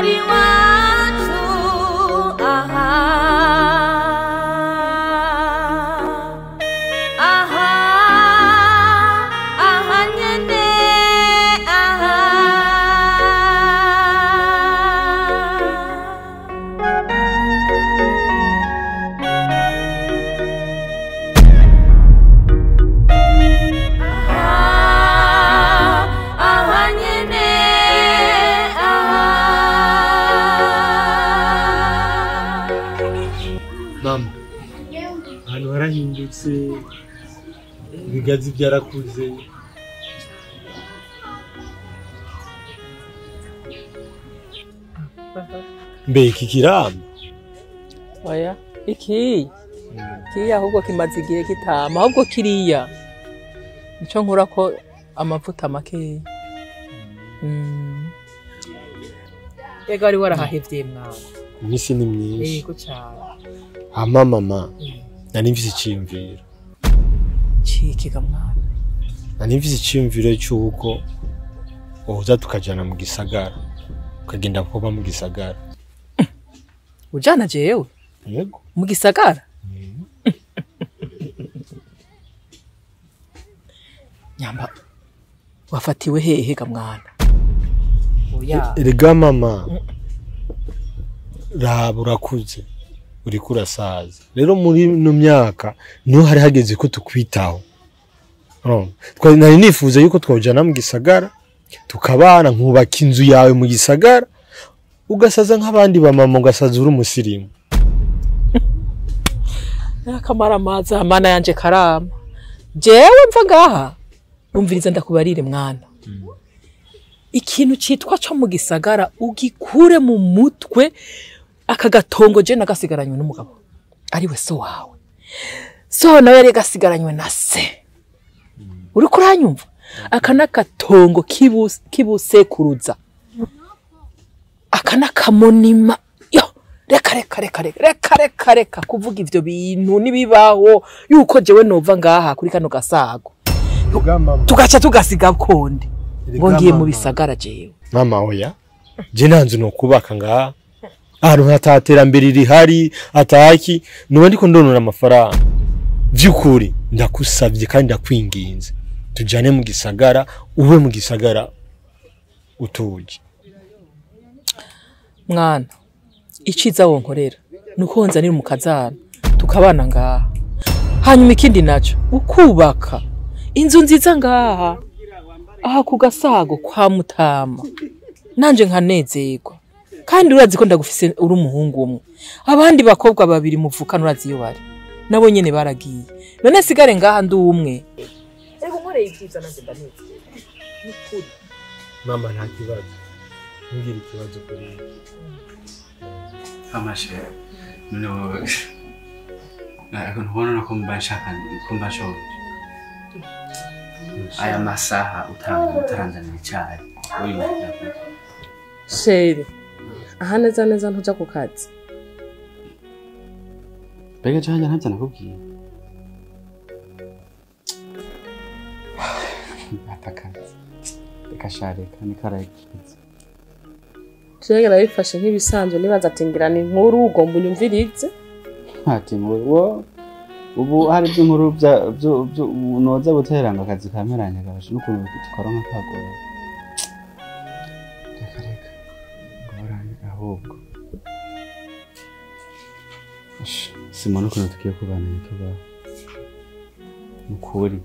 Hari wacu aha aha aha nyene aha. Aha nyene aha. Mama, ahantu harahindutse, ibigazi byarakuze. Mbe iki kirama? Oya, iki kiriya ahubwo kimaze igihe kitama, ahubwo kiriya nico nkura ko amavuta makeya. Ega wari warahahevye mwana. Iminsi ni myinshi. Yego cane. Hama mama, nari mfise iciyumviro. Cikiga mwana. Nari mfise iciyumviro c'uko woza tukajana mu gisagara, ukagenda kuba mu gisagara. Ujana jewe? Yego. Mu gisagara? Nyamba wafatiwe hehe ga mwana? Oya. Erega mama, raba urakuze, uriko urasaza. Rero muri ino myaka niho hari hageze ko tukwitaho. Urumva? Nari nifuza yuko twojana mu gisagara, tukabana, nkubaka inzu yawe mu gisagara, ugasaza nk'abandi bamama, ugasaza uri umusirimu. Akamara amazi amana yanje karama. Jewe mva ngaha umviriza ndakubarire mwana. Ikintu citwa co mu gisagara ugikure mu mutwe. Aka gatongo je nagasigaranywe n'umugabo ariwe so wawe. So nawe yari gasigaranywe na se. Uriko uranyumva? Aka nakatongo kibusekuruza. Aka nakamonima. Yo, reka reka reka reka reka reka reka kuvuga ivyo bintu nibibaho yuko jewe nova ngaha kuri kano gasago. Tugaca tugasiga konde. Ngo ngiye mu bisagara jewe. Mama oya, je nta nzu nokubaka ngaha. Ahantu hataterambere rihari, ataki, nuba ndiko ndonora amafaranga. Vy'ukuri ndakusavye kandi ndakwinginze, tujane mu gisagara, ube mu gisagara utuje. Mwana, iciza wonkorera nuko nzanira umukazana tukabana ngaha. Hanyuma ikindi naco ukubaka inzu nziza ngaha aha ku gasago kwa Mutama, nanje nkanezerwa. Kandi urazi ko ndagufise uri umuhungu umwe, abandi bakobwa babiri muvukana urazi iyo bari nabo nyene baragiye. None sigare ngaha ndi umwe. Ego nkoreye ivyiza nanje ndanezerwa. Nukuri mama, nta kibazo, ntugire ikibazo kuri amashe. Noneho ntubona ko mba nshaka ko mba nshonje. Aya masaha utaranzanira icayi. Chéri, aha neza neza ntuja ku kazi. Mbega canje ntavyo nakubwiye. Atakazi. Reka sha reka nikaragize. Jewe narabifashe nk'ibisanzwe nibaza ati ngira ni inkuru ugomba unyumvirize. Ati wo ubu hari iby'inkuru byo noza guteranga akazi kameranye gabasha n'ukuntu tukaronka kagora. Reka reka. Ngorane ahubwo. Simona ukuntu tugiye kubana tubaho. Mukuri.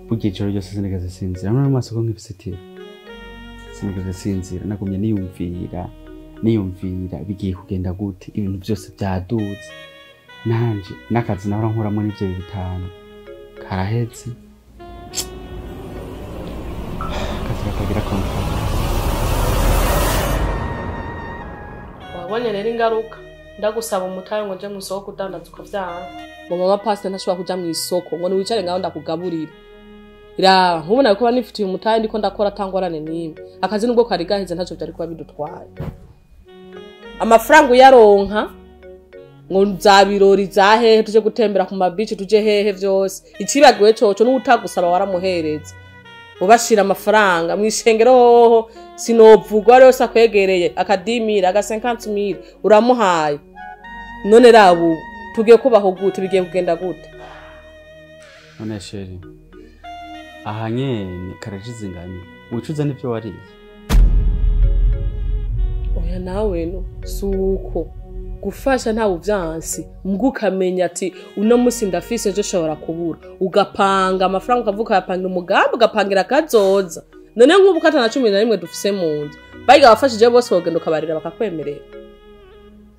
Burya ijoro ryose sinigeze sinzira. Muri amaso ko nk'ibisitiro. Sinigeze sinzira, nagumye niyumvira bigiye kugenda gute, ibintu byose byadutse. Nanje n'akazi nahora nkuramo n'ivyo bitanu karahetse. Akazi katagira kontra. Wabonye rero ingaruka, ndagusaba umutahe ngo nje mu isoko kudandaza ukavyanga. Ngo mama pastor ntashobora kuja mu isoko ngo niwicare ngaho ndakugaburira. Ra nkubona ko banifitiye umutahe ndiko ndakora atangorane nimwe. Akazi nubwo kari gaheze ntaco byari kuba bidutwaye. Amafaranga uyaronka ngo nzabirori za hehe tuje gutembera ku mabici tuje hehe vyose. Icibagiwe coco n'utagusaba waramuhereza. Ubashira amafaranga mu ishengero hoho Sinovugwa rero sakwegereye akadimira aga 50000 uramuhaye. None rabo tugiye kubaho gute, bigiye kugenda gute? None sheri aha nyene karajize ingani wicuza nivyo wariye. Oya nawe no suko gufasha nta uvyansi mgukamenya ati uno musi ndafise ejo shobora kubura, ugapanga amafaranga ukavuka yapangira umugambi ugapangira kazoza. None nk'ubu kata na 11 dufise mu nzu bayiga bafashije bose bogenda ukabarira bakakwemerera.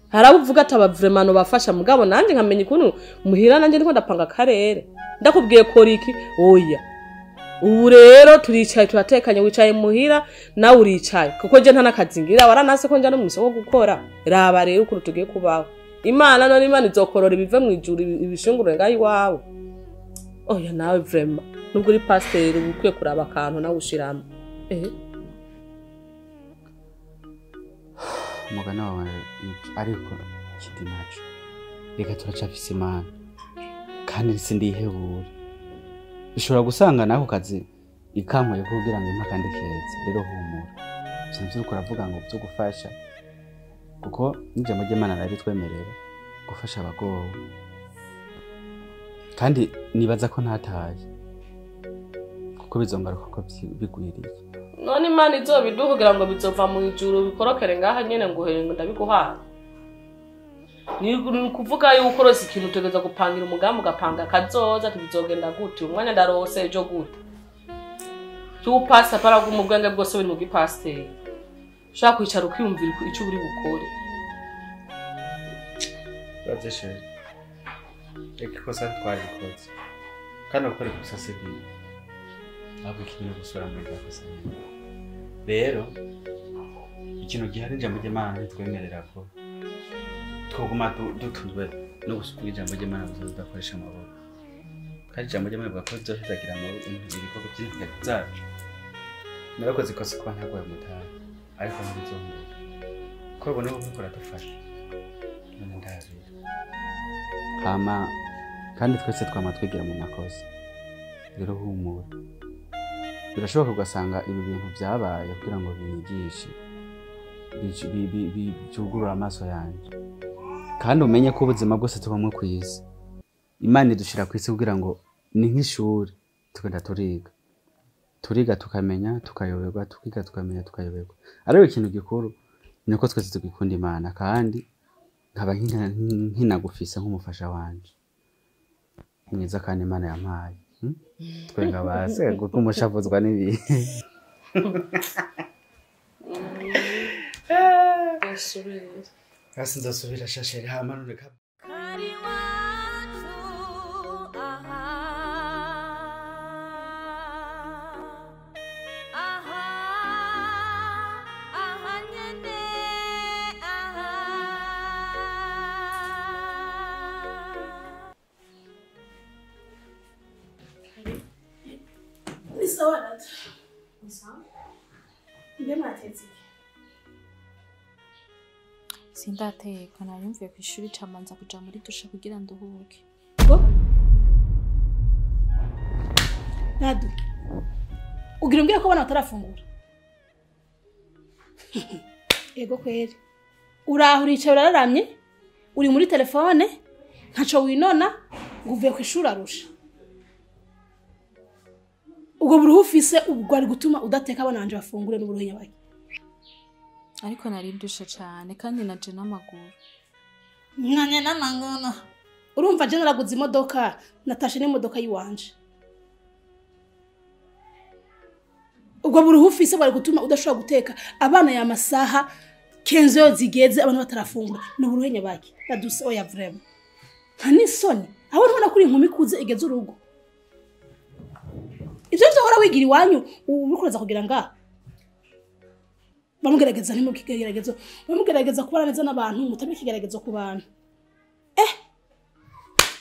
Harabuvuga ati abavremano bafasha mugabo nanje nkamenya ikuntu muhira nanje ndiko ndapanga karere. Ndakubwiye kora iki? Oya. Ubu rero turicaye turatekanye, wicaye muhira nawe uricaye kuko je nta nakazingira waranase ko nja no mwisoko gukora. Raba rero ukuntu tugiye kubaho. Imana none Imana izokorora ibive mu ijuru ibishungurure ngaho iwawe. Oya nawe vraiment nubwo uri pasteur ukwiye kuraba akantu nawe ushiramo. Umugana wawe ariko kindi naco reka turacafise Imana kandi sindihebura. Bishobora gusanga nako kazi ikankoye kugira ngo impa kandi keza. Rero humura sinzi uko uravuga ngo byo gufasha kuko n'ijambo ry'Imana rabitwemerera gufasha abagowe, kandi nibaza ko ntataye kuko bizongaruka ko bigwiriye. None Imana izobiduha kugira ngo bizova mu ijuru bikorokere ngaha nyene ngo ngo ndabiguhaye. Ni kuvuga yuko rose ikintu utegereza gupangira umugambi ugapanga kazoza tubizogenda gute, umwanya ndarose ejo gute. Cyupasa para mu bwenge bwose buri mu gipasiteri. Ushaka kwicara ukiyumvira icyo uri bukore. Bavyeshe. Reka ikosa twarikoze. Kandi ukora ikosa si bibi. Ahubwo ikintu gusura muri gakosa. Rero ikintu gihari ijambo ry'Imana ritwemerera ko twoguma dutunzwe no gusukuza ijambo ry'Imana gusa tudakoresha amaboko. Kandi ijambo ry'Imana rivuga ko rizohezagira amaboko ibikorwa by'intoki zacu. Narakoze ikosa kuba ntagoye mutaha ariko ntibizongera. Ko ubona ko gukora dufasha. None ndabira. Hama kandi twese twama twigira mu makosa. Rero humura. Birashoboka ugasanga ibi bintu byabaye kugira ngo binyigishe byugurura amaso yanjye. Kandi umenye ko ubuzima bwose tubamwe ku isi. Imana idushira ku isi kugira ngo ni nk'ishuri tugenda turiga. Turiga tukamenya tukayoberwa, tukiga tukamenya tukayoberwa. Ariko ikintu gikuru ni uko twese tugikunda Imana kandi nkaba nkinagufisa nk'umufasha wanje. Mwiza kandi Imana yampaye. Twenga base kuko umushavuzwa n'ibi. Hasi nzasubira shashere hama none ka Sindateka nari mvuye ku ishuri camanza kuja muri dusha kugira nduhuke. Nadu, ugira umbwira ko abana batarafungura? Ego kweri. Uraho uricaye urararamye, uri muri telefone, ntaco winona, ngo uvuye ku ishuri arusha. Ubwo buruhu ufise ubwo ari gutuma udateka abana banje bafungure n'uburuhe nyabaki. Ariko nari ndusha cyane kandi naje n'amaguru. Nkanya n'amaguru. Urumva je naraguze imodoka, natashe n'imodoka yiwanje. Ubwo buruhu ufise bari gutuma udashobora guteka abana ya masaha 15 zigeze abantu batarafungura n'uburuhe nyabaki. Naduse oya vraiment. Nta nisoni. Aho ntubona kuri inkumi kuze igeze urugo. Ivyo vyo hora wigira iwanyu ubikuraza kugira nga bamugerageza ntimukigeragezo bamugerageza kubana neza n'abantu mutamikigeragezo ku bantu.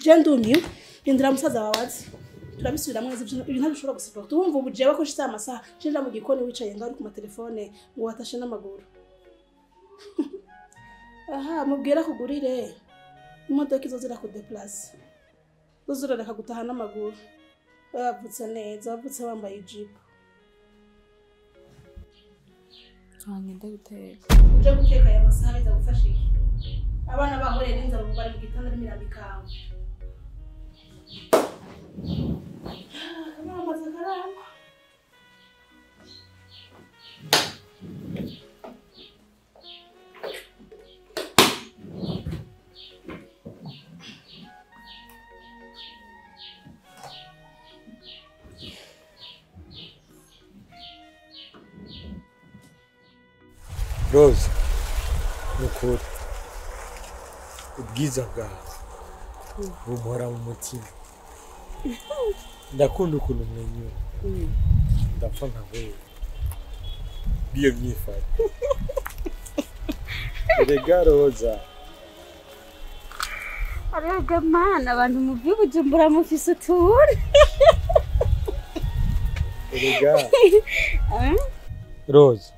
Je ndumiwe ndindira musaza wawazi turabisubiramwe neza ibintu ntabishobora gusiba. Tumva ubu jewe ko shitse amasaha cenja mu gikoni wicaye ngaho ku matelefone ngo watashe n'amaguru. Aha mubwira kugurire imodoka izozira ku déplace uzurareka gutaha n'amaguru. Bavutse neza, bavutse bambaye ijipo. Ngende guteka. Uje guteka aya masaha biza gufasha iki? Abana bahorera inzara ubu bari mu gitanda n'imirambo ikawe. Amazi akaramba. Rose, nukuri ubwiza bwawe bumuhora mu mutima. Ndakunda ukuntu umwenyura, ndapfa nka wewe bw'iyo myifato. Erega Roza, Arega mana, abantu mu by'Ubujumbura mufise utuntu. Erega Roza,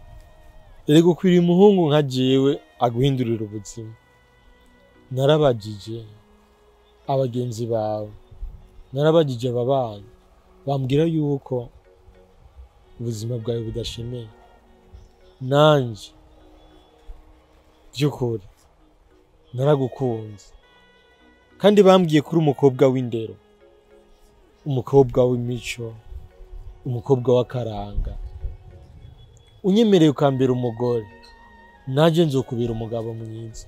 erega ukwiriye umuhungu nka jewe aguhindurira ubuzima. Narabajije abagenzi bawe, narabajije ababanyi, bambwira yuko ubuzima bwawe budashemeye. Nanje by'ukuri naragukunze, kandi bambwiye kuri umukobwa w'indero, umukobwa w'imico, umukobwa w'akaranga. Unyemereye ukambera umugore, naje nzokubera umugabo mwiza,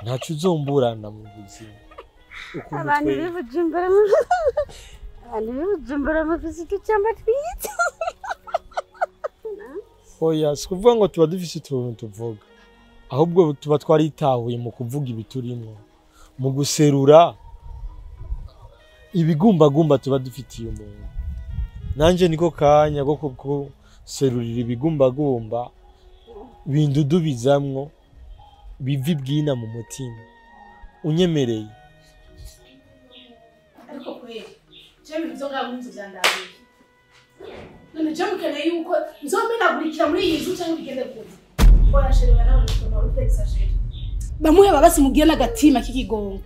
ntaco uzomburana mu buzima. Ukuntu Abantu twembi. b'Ubujumbura, abantu b'Ubujumbura mufise uducamba twiza. Oya, si kuvuga ngo tuba dufise utuntu tuvuga, ahubwo tuba twaritahuye mu kuvuga ibiturimwo, mu guserura ibigumbagumba tuba dufitiye umuntu. Nanje niko kanya ko kuguserurira ibigumbagumba bindudubizamwo, biva ibwina mu mutima. Unyemereye Ariko kweri, je ibintu vyo ngaho n'inzu vyandabiye. None je mukeneye yuko nzomenagurikira muri iyi nzu canke bigende gute? Oya chéri, oya nawe nituma uri exagéré. Bamuhe babasi mugiye n'agatima k'ikigongo.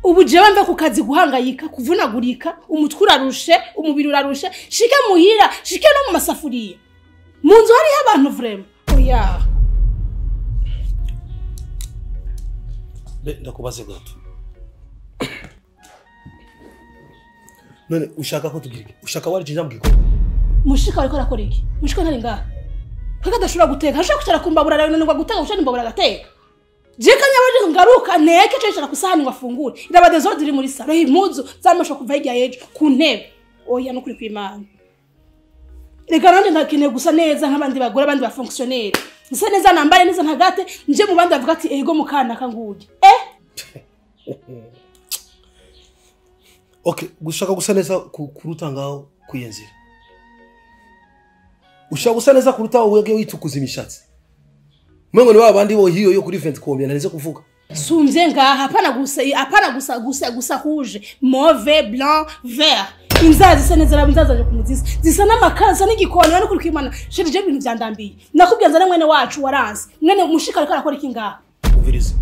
Ubu jewe mve ku kazi guhangayika, kuvunagurika, umutwe urarushe, umubiri urarushe, shike muhira, shike no mu masafuriya. Mu nzu hariho abantu vraiment. Oya. Ndakubaze gato. None ushaka ko tugira iki? Ushaka warije mu gikoni? Mushika ariko arakora iki? Mushika ntari ngaha. Kweka adashobora guteka, ashobora kwicara ku mbabura rero ngo guteka gushana imbabura agateka. Je kanyabaje ngaruka nteke cyo yicara ku sahani ngo afungure. Iraba desordre iri muri salo, impuzu zamasho kuva hirya y'ejo ku ntebe. Oya no kuri kwimana. Reka nanje ndakeneye gusa neza nk'abandi bagore, abandi ba fonctionnaire. Nsa neza, nambare neza, ntagate nje mu bandi bavuga ati ego mukana kanguye. Okay, gushaka gusa neza kuruta ngaho kuyenzira. Ushaka gusa neza kuruta wege witukuza imishatsi. Mwengo ni babandi bo hiyo yo kuri 20 combien nanize kuvuga. Sumvye ngaha hapana gusa, hapana gusa gusa gusa rouge, mauve, blanc, vert. Inzazi zisa neza, raba inzazi zanje ukuntu zisa. Zisa n'amakaza n'igikoni no kuri kwimana. Chéri, je ibintu vyandambiye. Nakubwiye nzane mwene wacu waranse. Mwene mushika ariko arakora iki ngaha? Umvirize.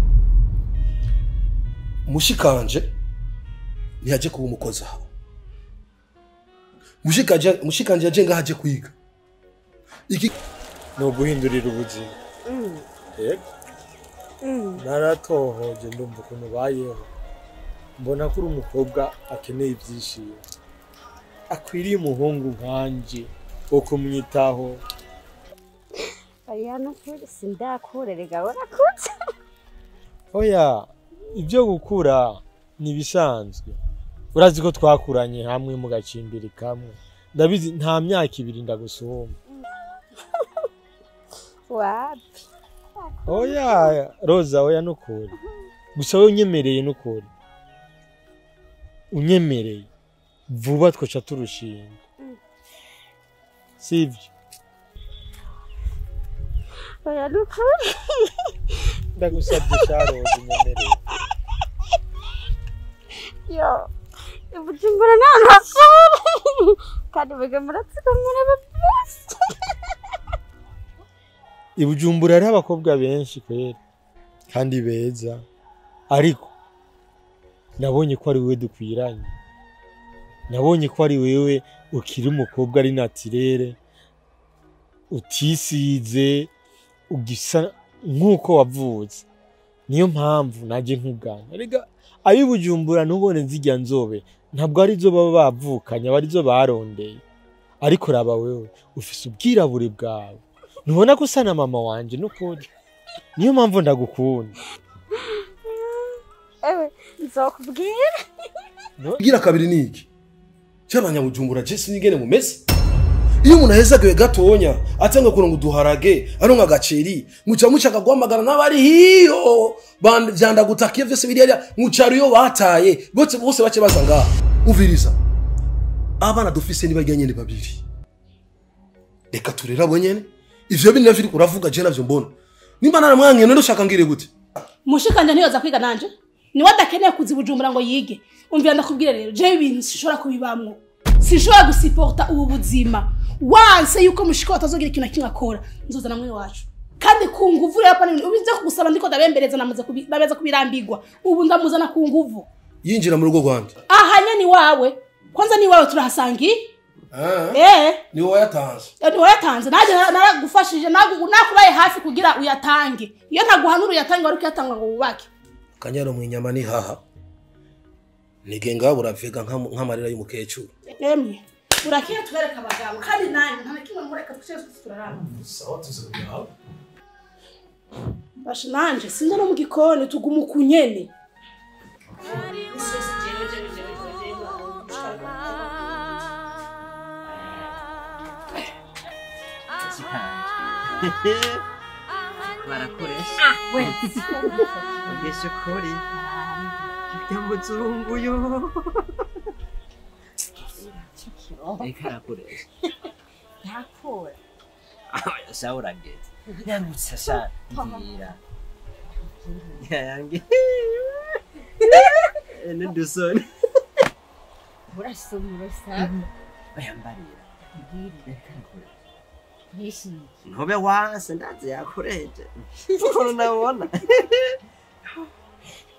Mushikanje ntiyaje kuba umukozi aho. Mushikanje yaje ngaha aje kwiga. Iki ni uguhindurira ubuzima. Yego, naratohoje ndumva ukuntu ubayeho, mbona ko uri umukobwa akeneye ibyishimo, akwiriye umuhungu nkanje wo kumwitaho. Oya nukuri sindakura, rega warakuze. Oya, ibyo gukura ni ibisanzwe. Urazi ko twakuranye hamwe mu gacimbiri kamwe, ndabizi nta myaka ibiri ndagusumba. Wapi? Oya Roza, oya nukuri. Gusa wowe unyemereye nukuri, unyemereye vuba twoca turushinga, sivyo? Oya nukuri. Ndagusabye sha Roza, unyemereye. Yo, Ibujumbura nta hantu hasura. Kandi mwebwe muratsika muraba bose. I Bujumbura hariho abakobwa benshi kwera kandi beza, ariko nabonye ko ari wewe dukwiranye, nabonye ko ari wewe ukiri umukobwa ari naturelle, Utisize ugisa nkuko wavutse. Niyo mpamvu naje nkugana. Erega ayi Bujumbura ntubone zijya nzobe, ntabwo ari zo baba bavukanye, bari zo barondeye. Ariko raba wewe ufise ubwirabure bwawe. Ntubona ko usa na mama wanje nukuri. Niyo mpamvu ndagukunda. Ewe nzokubwira. Kugira kabiri niki? Cy'abanyabujumbura je sinigene mu mesi. Iyo umuntu ahezagiwe gatonya atanga kurongo duharage aronka agaceri muca mushaka guhamagara n'abari hiyo vyanda gutakiye vyose biri hariya mucaro iyo bataye bose bose bace baza ngaha. Uviriza abana dufise nibarya nyene babiri, reka turera bo nyene. Ivyo bintu navyo uravuga je navyo mbona nimba naramwankiye none ushaka ngire gute? Mushikanje ntiyoza kwiga nanje niwe adakeneye kuza Bujumbura ngo yige. Umvira ndakubwira rero je ibintu sishobora kubibamwo, sinshobora gusiporta ubu buzima. Wanse yuko mushiko atazogira ikintu kimwe akora, nzozana mwe wacu kandi ku nguvu. Rero pana ubize kugusaba ndiko ndabembereza namaze kubabeza kubirambirwa. Ubu ndamuzana ku nguvu yinjira mu rugo rwanje. Ahanye ni wawe kwanza, ni wawe turahasangi. Ni wowe yatanze. Ni wowe yatanze, naje naragufashije, nakubaye hafi kugira uyatange. Iyo ntaguhanura uyatange wari ukuyatanga ngo wubake. Kanyaro mu inyama ni haha nigenga buravega nk'amarira y'umukecuru. Emwe urakiye tubereka abagabo kandi nanjye nta kimwe mureka twese turarana. Sawa tuzobyaho. Basha nanje sinza no mu gikoni tuguma ukunyene. Barakoresha. Ugeshe kuri. Muzungu yo. Reka arakoresha. Yakora. Sha urageze. Nyarutsa sha mbwira. Yange. N'udusoni. Urasoma urasaba. Bayambarira. Reka arakoresha. Nishimye. Ntube wanse ndazi yakoreje. Ukuntu nabona.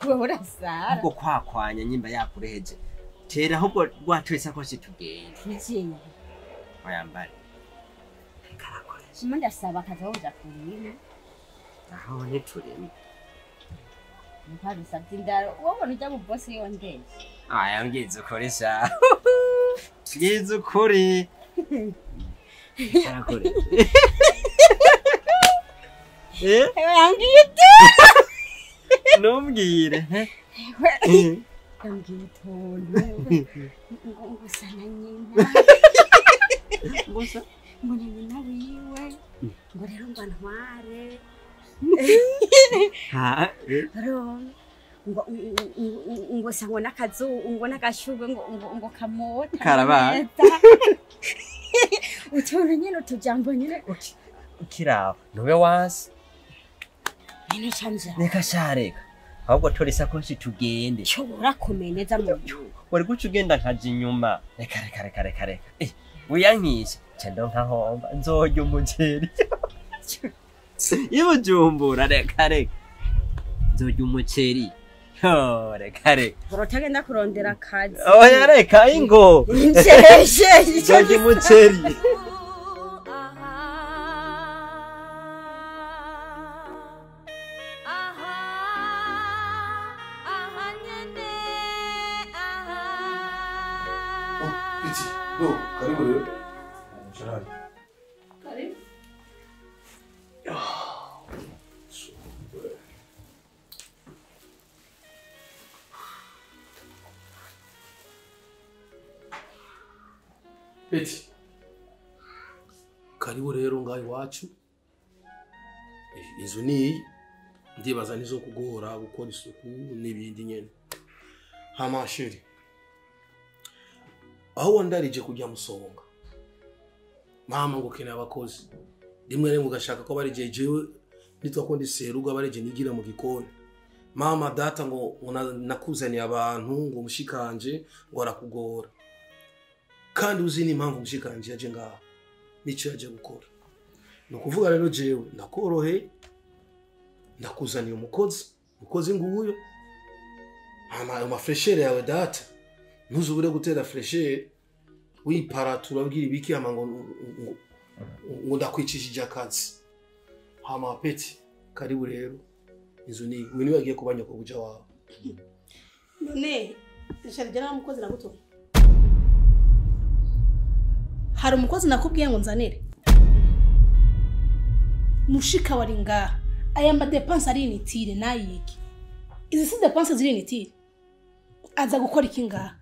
Urasara. Ubwo kwakwanya nyimba yakureje. Tera ahubwo rwatwese ko situgenda. Nishimye. Bayambare. Reka arakoresha. Munda saba kazoja kurima. Aho ntiturime. Ntabisabye indaro. Wowe ujya mu boss yongeye. Aya mbwiza ukuri sha. Mbwiza ukuri. Arakoresha. Eh? Yambwiye utuntu. Ntumbwire. Yambwiye utuntu. Ngo gusa na nyina. Gusa? Ngo na nyina wiwe. Ngo rero ngo antware. Ha? Ngo ngo sa ngo nakazu ngo nakashugwe ngo ngo kamota. Karabaye. Utuntu nyine utujambo nyine ukiraba ntube wansi. Nyine canje. Reka sha reka. Ahubwo tora isakoshi tugende. Cyo urakomeneza mu wari guca ugenda nkaja inyuma. Reka reka reka reka reka. Wiyankisha nca ndonka homba nzorya umuceri. Ibujumbura reka reka. Nzorya umuceri. Reka reka. Urotagenda kurondera akazi. Oya reka ingo. Njeje. Nzorya umuceri. Karibu rero. Sharari. Karibu. Eti. Karibu rero ngaho iwacu. Inzu ni ndibaza nizo kugora gukora isuku n'ibindi nyene. Hama sheri. Aho wandarije kujya musonga. Mama ngo keneye abakozi. Rimwe rimwe ugashaka ko bari jejewe nitwa ko ndi seruga bareje nigira mu gikoni. Mama data ngo nakuzaniye abantu ngo mushikanje ngo arakugora. Kandi uzi ni impamvu mushikanje yaje ngaha. Nico yaje gukora. No kuvuga rero jewe ndakorohe ndakuzaniye umukozi, umukozi nguyo. Mama ayo mafreshere yawe data. Ntuzubure gutera freshere wiparatura ubwira ibiki ama ngo Ngo ndakwicishije akazi. Hama peti karibu rero. Inzu ni we niwe agiye kubanya kubuja wawe. None sharije na mukozi nagutumye. Hari umukozi nakubwiye ngo nzanire. Mushika wari ngaha. Aya ma dépense ari inutile nayiki. Izi si dépense ziri inutile. Aza gukora iki ngaha?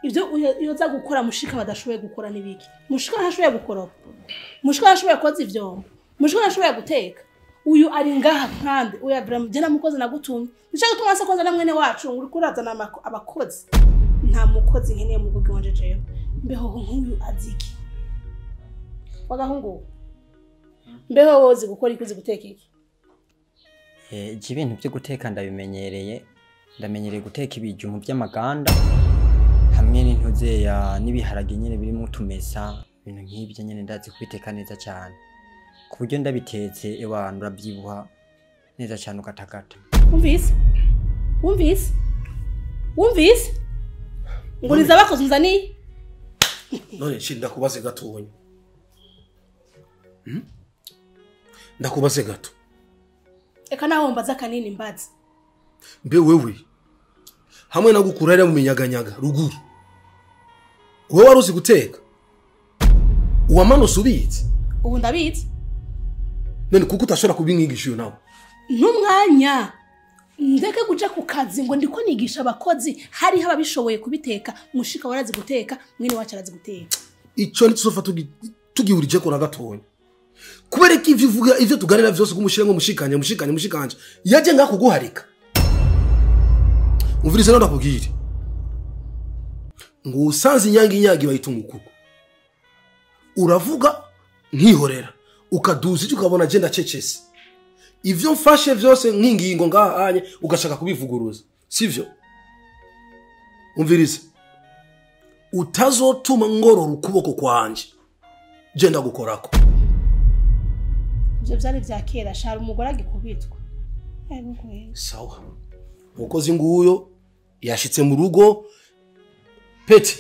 Ibyo yoza gukora mushika badashoboye gukora nibiki. Mushika ntashoboye gukoropa. Mushika ntashoboye koza ivyombo. Mushika ntashoboye guteka. Uyu ari ngaha kandi uyu Abraham je namukozi nagutumye. Nshaka gutuma se konza na mwene wacu ngo uri kurazana abakozi. Nta mukozi nkeneye mu rugo wanje jewe. Mbeho nk'uyu aziki. Wagahungu. Mbeho wozi gukora ikuzi guteka iki? Je ibintu byo guteka ndabimenyereye. Ndamenyereye guteka ibijumbu by'amaganda hamwe n'intuze ya n'ibiharage nyene birimo utumesa, ibintu nk'ibyo nyene ndazi kubiteka neza cyane. Ku buryo ndabitetse ewana urabyibuha neza cyane ukatakata. Wumvise? Wumvise? Wumvise? Ngo niza bakoze unzaniye? None nshi ndakubaze gatonya. Ndakubaze gato. Eka naho mbaza kanini mbaza. Mbe wewe hamwe nagukura ari mu minyaganyaga ruguru. Wewe waruzi guteka? Uwamano ubitse? Ubu ndabizi. None kuko utashobora kubinyigisha uyu nawe? Ntumwanya. Ndeke kuja ku kazi ngo ndiko nigisha abakozi hari ababishoboye kubiteka, mushika warazi guteka, mwene wacu arazi guteka. Ico nituzofa tugihurije ko na gatonya. Kubereka ivyo uvuga ivyo tuganira vyose kumushira ngo mushikanye mushikanye mushikanje. Yaje ngakuguharika. Umviriza ndakubwire. Ngo usanze inyangi inyagi bayitunga ukuko. Uravuga nkihorera ukaduza icyo ukabona je ndacecese. Ivyo mfashe vyose nkingingo ngahanye ugashaka kubivuguruza. Sivyo? Umviriza. Utazotuma ngorora ukuboko kwanje. Je ndagukorako. Ivyo vyari vya kera shara umugore agikubitwa. Sawa. Umukozi nguyo yashitse mu rugo peti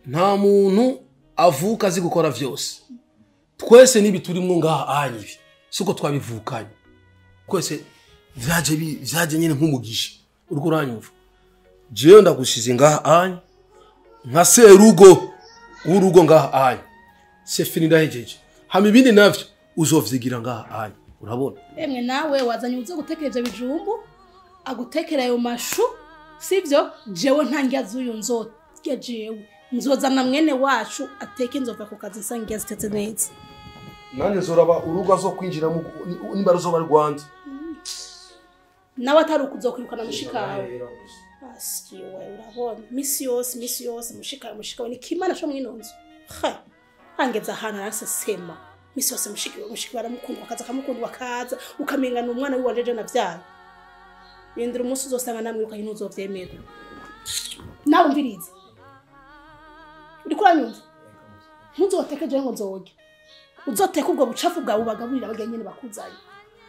nta muntu avuka azi gukora vyose. Twese nibi turimwo ngaha anyibi siko twabivukanye. Twese vyaje nyine nk'umugisha. Uriko uranyumva? Jewe ndagushize ngaha anyi nka serugo urugo ngaha anyi. C'est fini ndahejeje. Hama ibindi navyo uzovyigira ngaha anyi. Urabona? Emwe nawe wazanye uzo gutekera ivyo bijumbu agutekera ayo mashu sivyo? Jewe ntangiya zuyu nzorya jewe nzozana mwene wacu ateke inzova ku kazi nsangiya zitetse neza. Nanje nzoraba urugo azokwinjira nimba ruzoba Rwanda. Nawe atari ukuzokwirukana mushikawe. Asiwe urabona misi yose mushikawe ni kimana cyo mwinonzo. Ha angeza ahantu arasesema. Misi yose mushikawe aramukundwa akaza akamukundwa akaza ukamenga ni umwana wiwanje je navyara. Rindira umunsi uzosanga namwiruka ntuzovyemera. Nawe umviriza. Uriko uranyumva? Ntuzoteke je ngo nzorya. Uzoteka ubwo bucafu bwawe ubagaburira abageni bakuzanye.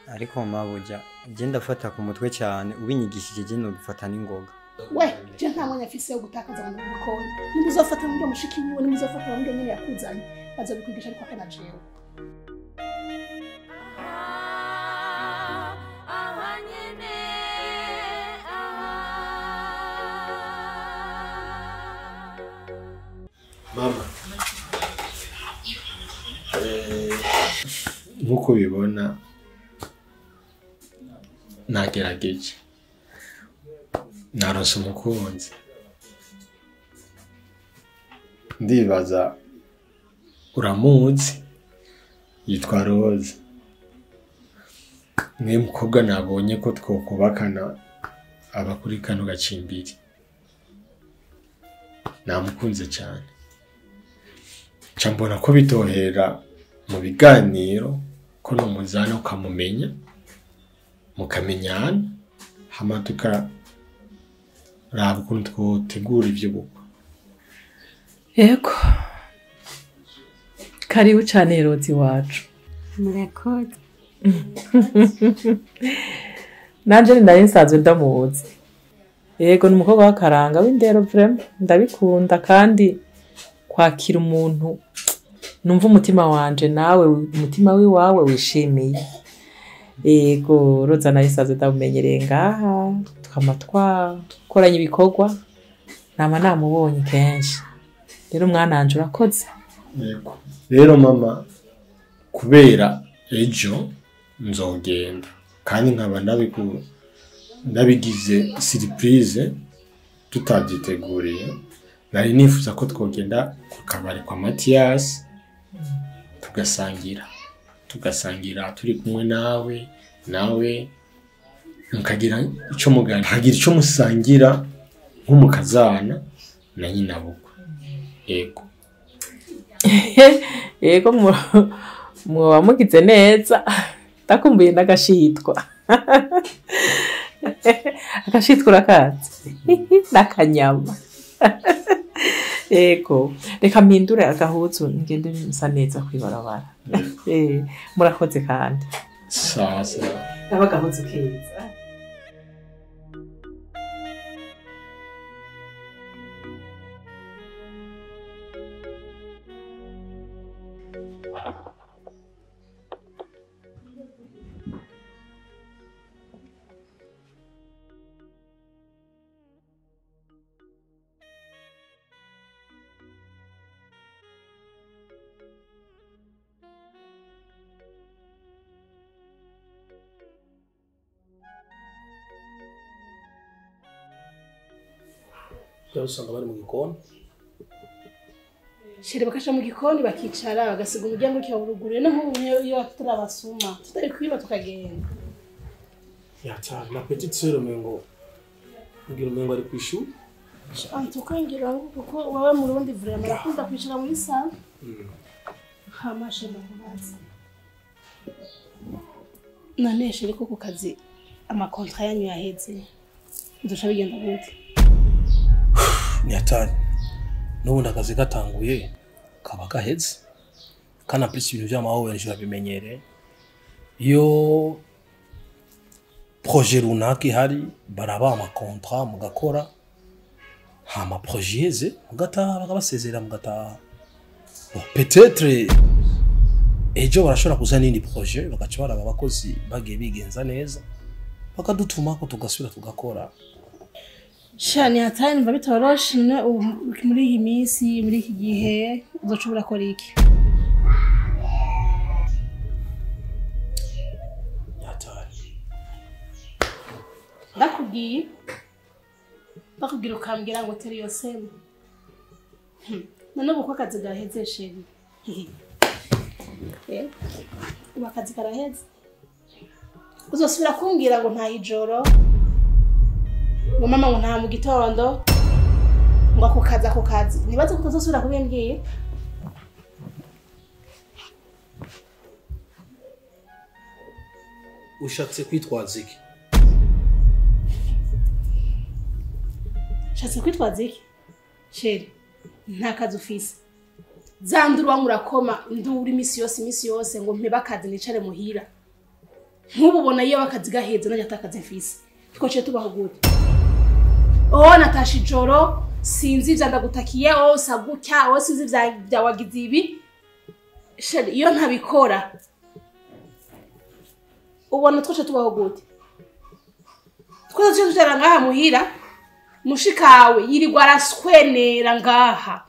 Ariko mabuja je ndafata ku mutwe cyane ubinyigishije je nobifata n'ingoga. We je nta mwanya afise yo gutakaza mu bikoni. Nimuzofata mu mushiki wiwe nimuzofata mu nyene yakuzanye bazobikwigisha ariko akana jewe. Mama, nkuko bibona nagerageje naronse umukunzi ndibaza uramuzi yitwa Rose. Niwe mukobwa nabonye ko twokubakana abakuri kano gacimbiri. Namukunze cyane. Mbona ko bitohera mu biganiro ko numuzana ukamumenya mukamenyana hama tukaraba ukuntu twotegura ivyo bukwe. Yego. Karibu cyane Rose wacu. Murakoze. Nanje nari nsanzwe ndamuzi. Yego ni umukobwa w'akaranga w'indero vraiment ndabikunda kandi kwakira umuntu Numva umutima wanje nawe umutima wiwawe wishimiye. Ego Roza nayo saze ndamumenyereye ngaha tukama twakoranye ibikorwa nama namubonye kenshi. Rero mwana wanje urakoze. Yego. Rero mama kubera ejo nzogenda kandi nkaba ndabigize surprise tutavyiteguriye, nari nifuza ko twogenda ku kabari kwa Mathias tugasangira turi kumwe nawe mukagira ico mugana, hagira ico musangira nk'umukazana na nyina bukwe. Yego. Yego mwoba mugize neza, ndakumbuye n'agashitwa. Agashitwa urakazi n'akanyama. Yego, reka mpindure agahuzu ngende nsa neza kwibarabara. Murakoze kandi. Sawa sawa. Ndaba agahuzu keza. Usanga bari mu gikoni. Shere bakasha mu gikoni bakicara bagasiga umuryango cyawuruguruye no nk'ubu iyo tutarabasuma tutari kwiba tukagenda. Ya cyane na petite sœur umengo ngira umengo ari kwishuri. Antukangira ngo kuko wawe mu Burundi vraiment akunda kwicara muri salle. Hamashe ndakubaza. Naneshe ariko ku kazi amakontra yanyu yaheze. Ndusha bigenda gute? Ni hatari. N'ubundi akazi gatanguye kaba gaheze. Kana plus ibintu by'amahoro nje babimenyere. Iyo projet runaka ihari baraba ama contrat mugakora hama projet iheze mugataha bakabasezera mugataha. Bon, peut-être ejo barashobora kuzana indi projet bagaca baraba abakozi bagiye bigenza neza bakadutuma ko tugasubira tugakora. Shani hatari numva bitoroshe muri iyi minsi muri iki gihe uzoshobora gukora iki? Hatari. Ndakubwira ukambwira ngo teri yoseme. None ubu ko akazi gaheze sheri. Ubu akazi karaheze. Uzosubira kumbwira ngo nta ijoro, ngo mama ngo nta mu gitondo, ngo ako kazi. Nibaze ko utazosubira kubimbwira. Ushatse kwitwaza iki? Ushatse kwitwaza iki? Sheri, nta kazi ufise. Zandurwa murakoma nduri imisi yose ngo mpebe akazi nicare muhira. Nk'ubu ubona iyo akazi gaheze nanjye atakazi mfise. Twaciye tubaho gute? Oh natasha ijoro sinzi ivyo ndagutakiye, oh sagutya, oh sinzi vya wagize ibi. Sheri, iyo ntabikora ubona twaciye tubaho gute? Twaciye tujana ngaha muhira, mushikawe yirirwa araswenera ngaha.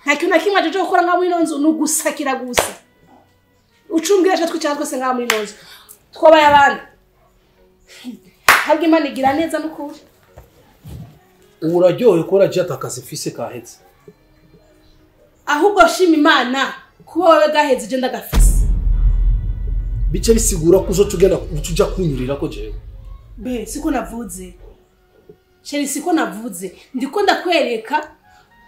Nta kintu na kimwe aje gukora ngaha muri ino nzu nugusakira gusa. Ucumbwira cyo twicara twese ngaha muri ino nzu. Twabaye abandi. Habwe Imana igira neza n'ukuri. Uraryohe ko uraje atakazi mfise kaheze. Ahubwo shima Imana kuba wewe gaheze je ndagafise. Bice bisigura ko uzotugenda tuja kunyurira ko jewe. Be siko navuze. Sheri siko navuze. Ndiko ndakwereka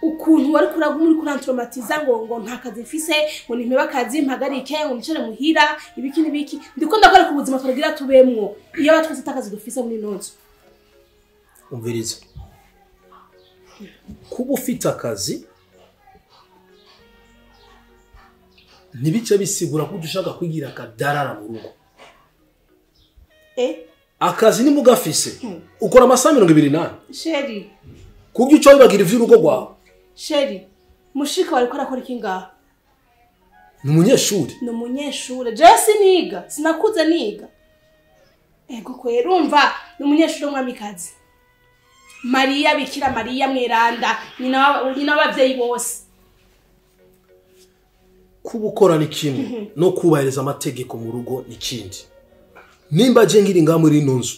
ukuntu wari kuraguma kurantraumatiza ngo nta kazi mfise, ngo nimpeba akazi mpagarike, ngo nicare muhira, ibiki nibiki. Ndiko ndakwereka ubuzima turagira tubemwo iyo abatwese atakazi dufise muri ino nzu. Umviriza. Kuba ufite akazi ntibice bisigura ko ushaka kwigira akadarara mu rugo. Akazi ni mugafise ukora amasaha 24. Sheri, kubyo uco wibagira ivy'urugo rwawe. Sheri, mushika wari ko arakora iki ngaha? Ni umunyeshuri. Ni umunyeshuri. Jewe siniga, sinakuze niga. Ego kwera urumva ni umunyeshuri w'umwamikazi. Mariya Bikira Mariya Mweranda, nyina w'abavyeyi bose. Kuba ukora ni kimwe no kubahiriza amategeko mu rugo ni kindi. Nimba je ngiri ngaha muri ino nzu,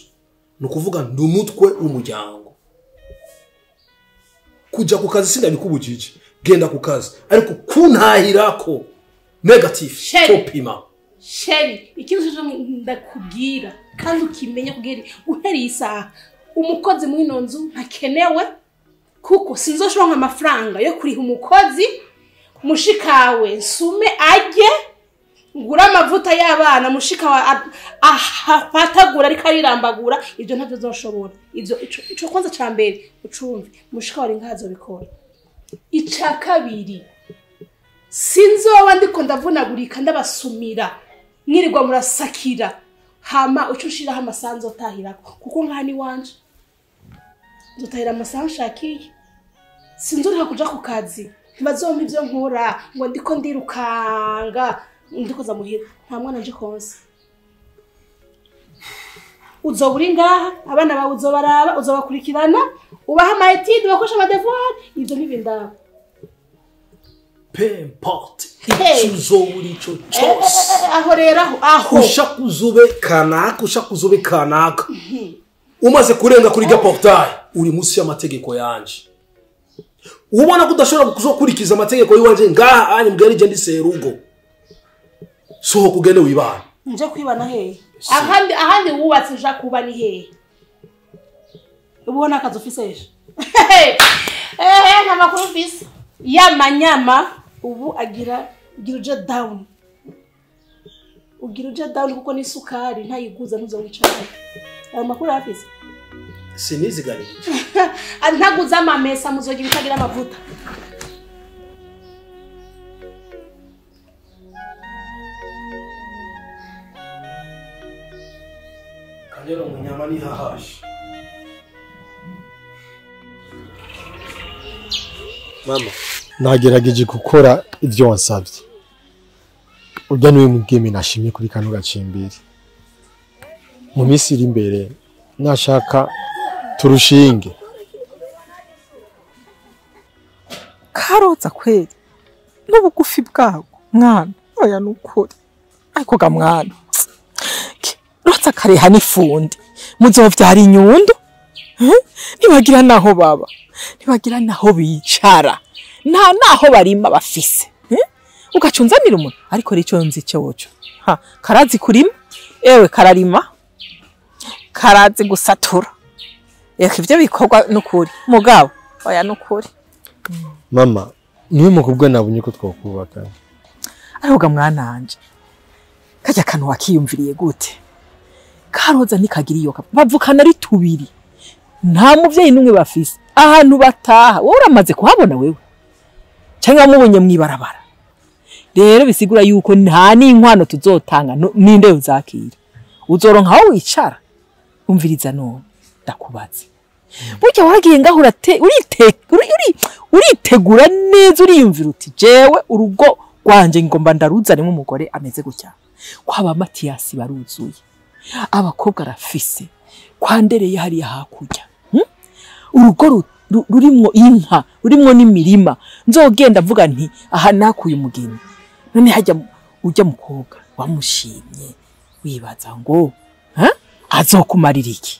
ni ukuvuga ndi umutwe w'umuryango. Kuja ku kazi sindabikubujije, genda ku kazi, ariko kuntahirako negative topima. Sheri, ikintu cyo ndakubwira kandi ukimenye kugera uhereye isaha, umukozi muri ino nzu ntakenewe kuko sinzoshobora amafaranga yo kuriha umukozi. Mushikawe nsume ajye ngura amavuta y'abana, mushikawe afatagura ariko arirambagura, ibyo ntabyo zoshobora. Ibyo ico kwanza ca mbere ucumve, mushikawe ari ngazo bikora. Ica kabiri, sinzoba ndiko ndavunagurika ndabasumira mwirirwa murasakira, hama uco ushiraho amasaha nzotahirako, kuko nkaha ni wanje nzotahira amasaha nshakiye, sinzoreka kuja ku kazi. Ntibazompa ivyo nkora ngo ndiko ndirukanga ndiko za muhira, nta mwana nje konsa. Uzoba uri ngaha, abana bawe uzobaraba, uzobakurikirana, ubaha ama études, bakoresha ama devoir, ivyo ntibindaba. Peu importe ico uzoba uri ico cose. Aho rero aho ushaka uzobe kanaka, ushaka uzobe kanaka, umaze kurenga kuri rya portail uri munsi y'amategeko yanje. Ubona ko udashobora kuzokurikiza amategeko yiwanje ngaha anye mbwira je ndi serugo. Sohoka ugende wibana. Nje kwibana hehe? Ahandi wubatse nja kuba ni hehe? Ubona akazi ufise ejo. Nta makuru ufise. Ya manyama ubu agira uje down. Ugira uje down kuko ni sukari ntayiguza ntuzowicara. Ayo makuru afise. Siniziganije. Ntaguza amamesa muzogira itagira amavuta. Kanyero munyama ni hahashi. Mama, nagerageje gukora ivyo wansavye. Urya niwe mugeme nashimye kuri kano gacimbiri. Mu minsi iri imbere nashaka turushinge. Karoza kweri n'ubugufi bwago mwana, oya nukuri ariko ga mwana roza kareha n'ifundi muzovyara inyundo, ntibagira naho baba, ntibagira naho bicara, nta naho barima bafise, ugacunzanira umuntu. Ariko rico nzi cyoco ha karazi kurima, ewe kararima, karazi gusatura, eka ivyo bikorwa nukuri mugabo oya nukuri. Mama, niwe mukobwa nabonye ko twakubaka. Ariko ga mwana wanje, kajya kantu wakiyumviriye gute? Karoza nikagira iyo bavukana ari tubiri, nta muvyeyi numwe bafise, ahantu bataha wowe uramaze kuhabona wewe cyangwa wamubonye mwibarabara. Rero bisigura yuko nta n'inkwano tuzotanga ninde uzakira, uzoronka aho wicara. Umviriza none ndakubaze, burya waragiye ngaho uritegura neza, uriyumvira uti jewe urugo rwanje ngomba ndaruzanemo umugore ameze gutya. Kwaba Matiyasi baruzuye, abakobwa arafise, kwandereye hariya hakurya, urugo rurimwo inka, rurimwo n'imirima, nzogenda mvuga nti aha nakuye umugeni. None hajya ujya mukobwa wamushimye wibaza ngo azokumarira iki?